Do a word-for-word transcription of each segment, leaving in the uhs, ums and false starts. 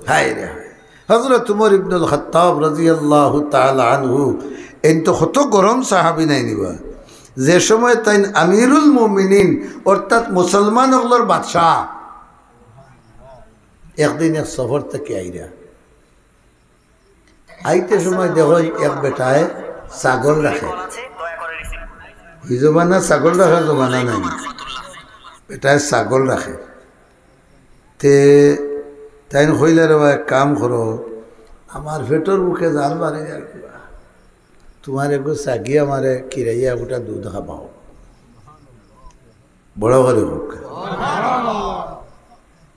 হায় রে হায়। হযরত উমর ইবনুল খাত্তাব রাদিয়াল্লাহু তাআলা আনহু, এইন তো কত গরম সাহাবী নায়নি বা, যে সময় তাইন আমিরুল মুমিনিন, অর্থাৎ মুসলমান অকলর বাদশা, একদিন এক সফর থাকি আইরা, আইতে সময় দেখইন এক বেটায় ছাগল রাখে। ই জমানা ছাগল রাখার জমানা নায়, বেটায় ছাগল রাখে। তে তাইন কইলা, "রে বা, এক কাম করো, আমার পেটর ভুকে জাল বাড়ি যার কিবা, তুমার এগু ছাগি আমারে খিরাইয়া গুটা দুধ খাবাও।" বড় করি কউক্কা।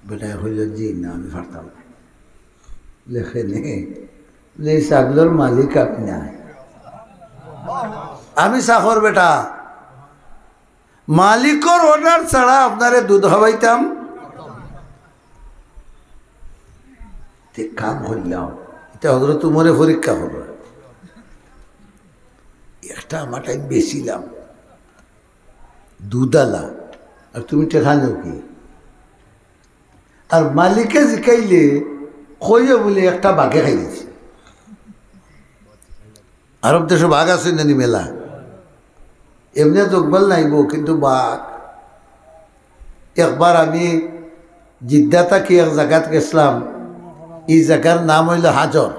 বেটায় কইলো, "জি না, আমি পারতাম না।" লেখে নে, বলে, "এই ছাগলর মালিক আমি নায়, আমি চাকর বেটা, মালিকর অর্ডার ছাড়া আপনারে দুধ খাবাইতাম?" তে কাম করলাম, ইটা হযরত উমরে পরীক্ষা করলা। একটা আমার টাইম বেচিলাম, দুধালা, আর তুমি টেকা নেও কি? আর মালিকে জিকাইলে কইও বুলে একটা বাঘে খাইলিছে। আরব দেশো বাঘ আছে নানি মেলা, এমনে জগবাল নাইবো, কিন্তু বাঘ। একবার আমি জিদ্দা থাকি এক জাগাত গেছলাম, ই জাগার নাম অইলো হাজর।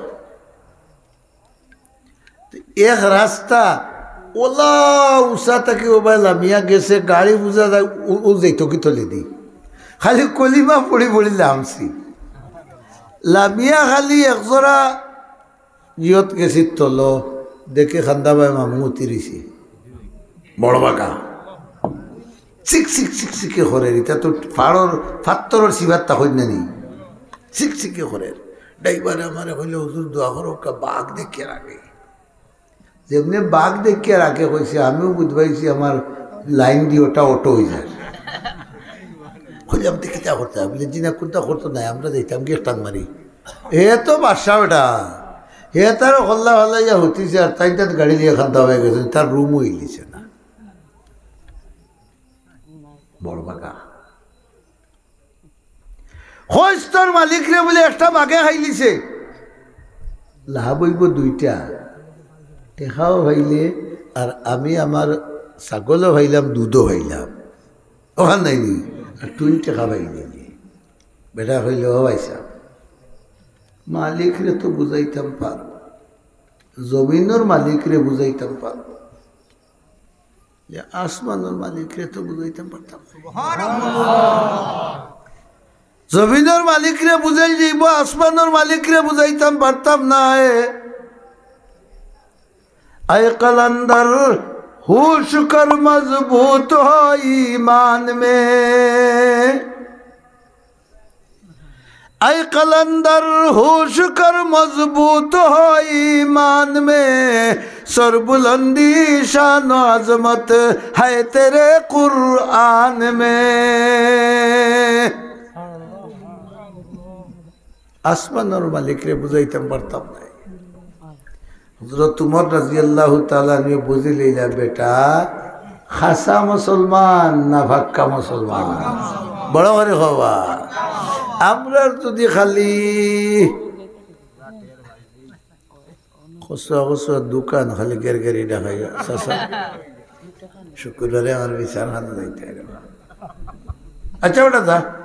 এক রাস্তা ওলা উষা থাকি ওবায় লামিয়া গেছে, গাড়ি বুঝা যায় ও, ও যাইতো কি তলেদি। খালি কলিমা পড়ি পড়ি লামছি। লামিয়া খালি একজরা জিয়ত গেছি তলো, দেখি কান্দাবায় মামু উতিরিছে। বড় বাঘা। চিক চিক চিক চিকে করের, ইটা তো পাড়র, পাত্তরর শিবার তা কইন না নি। চিক চিকে করের। ড্রাইভারে আমারে কইলো, "হুজুর, দোয়া করো, কা বাঘ দেখিয়া রাখে।" যেমনে বাঘ দেখিয়া রাখে কইছে, আমিও বুঝ পাইছি আমার লাইন দি ওটা অটো অই যায়। কইলাম, "তে কিতা করতা?" বলে, "জি না, কুনতা করতো নায়, আমরা যাইতাম গিয়া টান মারি।" হে তো বাদশা বেটা, হে তার হল্লা হল্লাইয়া হতিছে, আর তাইন তাত গাড়ি লিয়া কান্দাবায় গেছে, তার রুম অইলিছে না। বড় বাঘা। কইস তোর মালিকরে বুলে একটা বাঘে খাইলিছে। লাভ অইবো দুইটা, টেকাও পাইলে, আর আমি আমার ছাগলও পাইলাম, দুধও পাইলাম, অখান নায় নি, আর তুই টেকা পাইলি। বেটায় কইলো, "ও ভাইসাব, মালিকরে তো বুঝাইতাম পারমু, জমিনর মালিকরে বুঝাইতাম পারমু।" যে আসমানর মালিকরে তো বুঝাইতাম পারতাম না। জমিনর মালিকরে বুঝাইল যাইবো, আসমানর মালিকরে বুঝাইতাম পারতাম না। এ, اے قلندر ہوش کر مضبوط ہو ایمان میں۔ اے قلندر ہوش کر مضبوط ہو ایمان میں، سربلندی شان و عظمت ہے تیرے قرآن میں۔ আসমানর মালিকরে বুঝাইতাম পারতাম না। হযরত উমর রাদিয়াল্লাহু তাআলা আনহু বুঝি লইলা, বেটা খাসা মুসলমান না পাক্কা মুসলমান। বড় করি কও বা। আমরার যদি খালি খুচরা খুচরা দোকান খালি গেরগেরি দেখাই, চাচা, শুক্রবারে আমার বিচার খানা যাইতে হবে। আচ্ছা, বেটা যা।